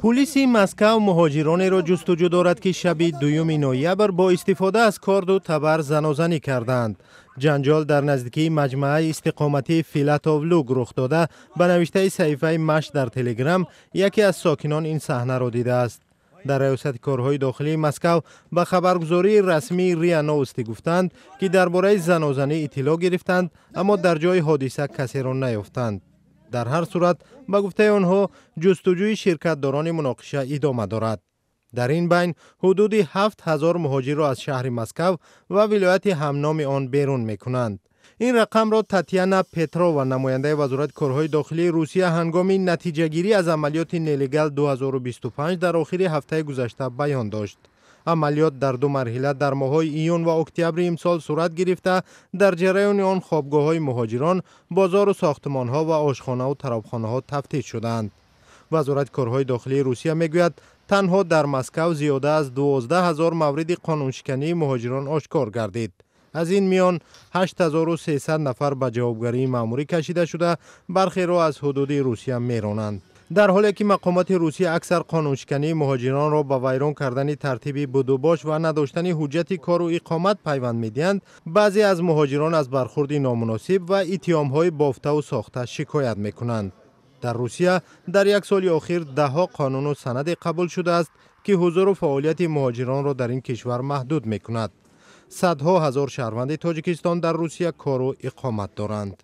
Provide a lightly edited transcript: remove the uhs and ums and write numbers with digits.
Пулиси Москав муҳоҷиронеро ҷустуҷӯ дорад, ки шаби 2 ноябр бо истифода аз корду табар занозанӣ карданд. Ҷанҷол дар наздикии маҷмааи истиқоматии Филатов Луг рух дода. Ба навиштаи саҳифаи Маш дар Телеграм, яке аз сокинон ин саҳнаро дидааст. Дар Раёсати корҳои дохилии Москав ба хабаргузории расмии РИА Новости гуфтанд, ки дар бораи занозанӣ иттилоъ гирифтанд, аммо дар ҷои ҳодиса касеро наёфтанд. Дар ҳар сурат, ба гуфтаи онҳо, ҷустуҷӯи ширкатдорони муноқиша идома дорад. Дар ин байн ҳудуди 7000 муҳоҷирро аз шаҳри Москав ва вилояти ҳамноми он берун мекунанд. Ин рақамро Татяна Петрова, намояндаи Вазорати корҳои дохилии Русия, ҳангоми натиҷагирӣ аз амалиёти «Нелегал 2025» дар охири ҳафтаи гузашта баён дошт. Амалиёт дар ду марҳила дар моҳҳои июн ва октябри имсол сурат гирифта, дар ҷараёни он хобгоҳҳои муҳоҷирон, бозору сохтмонҳо ва ошхонаву тарабхонаҳо тафтиш шуданд. Вазорати корҳои дохилии Русия мегӯяд, танҳо дар Москав зиёда аз 12 000 мавриди қонуншикании муҳоҷирон ошкор гардид. Аз ин миён 8300 нафар ба ҷавобгарии маъмурӣ кашида шуда, бархеро аз ҳудуди Русия меронанд. Дар ҳоле ки мақомоти Русия аксар қонуншикании муҳоҷиронро ба вайрон кардани тартиби будубош ва надоштани ҳуҷҷати кору иқомат пайванд медиҳанд, баъзе аз муҳоҷирон аз бархурди номуносиб ва иттиҳомҳои бофтаву сохта шикоят мекунанд. Дар Русия дар як соли охир даҳҳо қонуну санаде қабул шудааст, ки ҳузуру фаъолияти муҳоҷиронро дар ин кишвар маҳдуд мекунад. Садҳо ҳазор шаҳрванди Тоҷикистон дар Русия кору иқомат доранд.